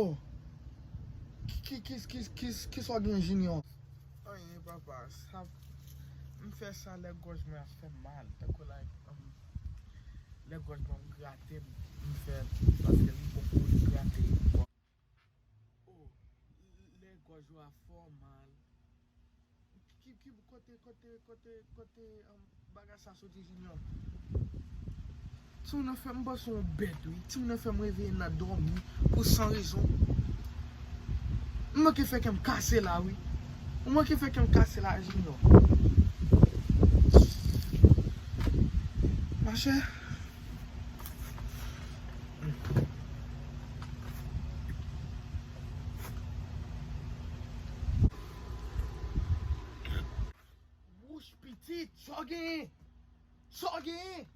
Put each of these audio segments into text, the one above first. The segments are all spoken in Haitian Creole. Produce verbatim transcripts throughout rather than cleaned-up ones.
Oh. Ki, ki, ki, ki, ki, ki sa w gen, Junior? Anyen, papa. Sa, m fè sa, lè gòj mwen ap fè m mal. Tankou, like, um, lè gòj mwen grate m, m fè l, paske m poko grate. Oh, lè gòj ou ap fè w mal. Ki, ki, kote, kote, kote, kote, um, bagay sa soti, Junior? Timoun nan fè m panse yon bèt, wi. Timoun nan fè m reveye nan dòmi pou san rezon. M manke fè kè m kase la, wi. M manke fè kè m kase la, Junior. Machè. Wouch pitit, sa w genyen? Sa w genyen?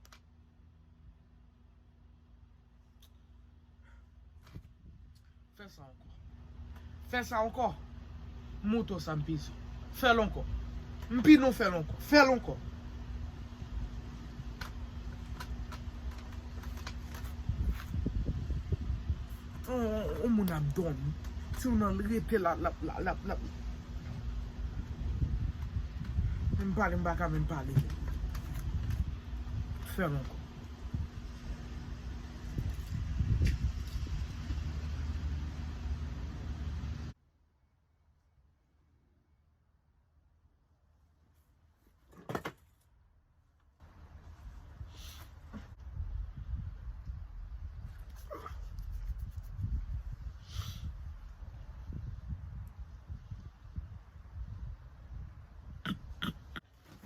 Fè sa ankò. Fè sa ankò. M montre w sa m peze. Fè l ankò. M pini w, fè l ankò. Fè l ankò. On, on, on moun ap dòmi. Timoun nan rete la, la, la, la, la. Menm pale, m pa ka menm pale. Fè l ankò.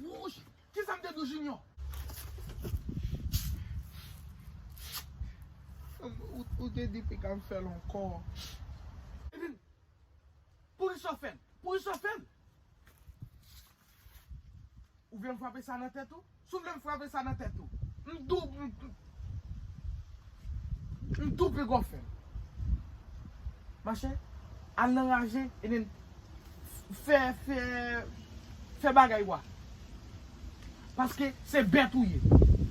Wouch! Kisa m te di w, Junior? Ou, ou te di te ka m fè l ankò. Ebyen, poukisa w fè l? Poukisa w fè l? Ou vle m frape sa nan tèt ou? Si w vle m frape sa nan tèt ou, m dou-, m, m, m double gòfè. Machè, al nan raje, ebyen, fè, fè, fè bagay ou a. Paske se bèt ou ye.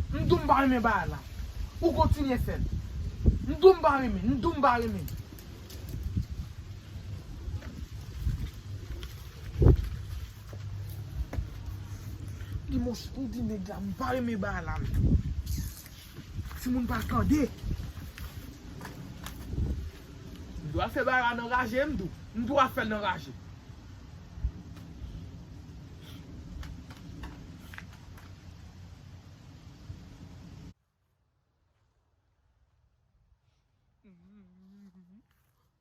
M di w m pa renmen bagay la. Ou kontinye fè l. M di w m pa renmen, m di w m pa renmen. Di mons, m di nèg la, m pa renmen bagay la menm. Timoun pa tande. M dwa fè bagay la nan raje, m di w. M dwa fè l nan raje.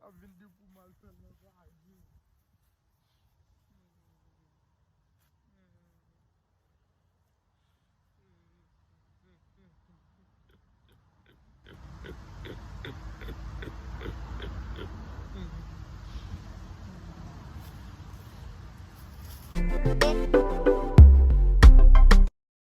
Ap vin di pou m al fè l nan raje.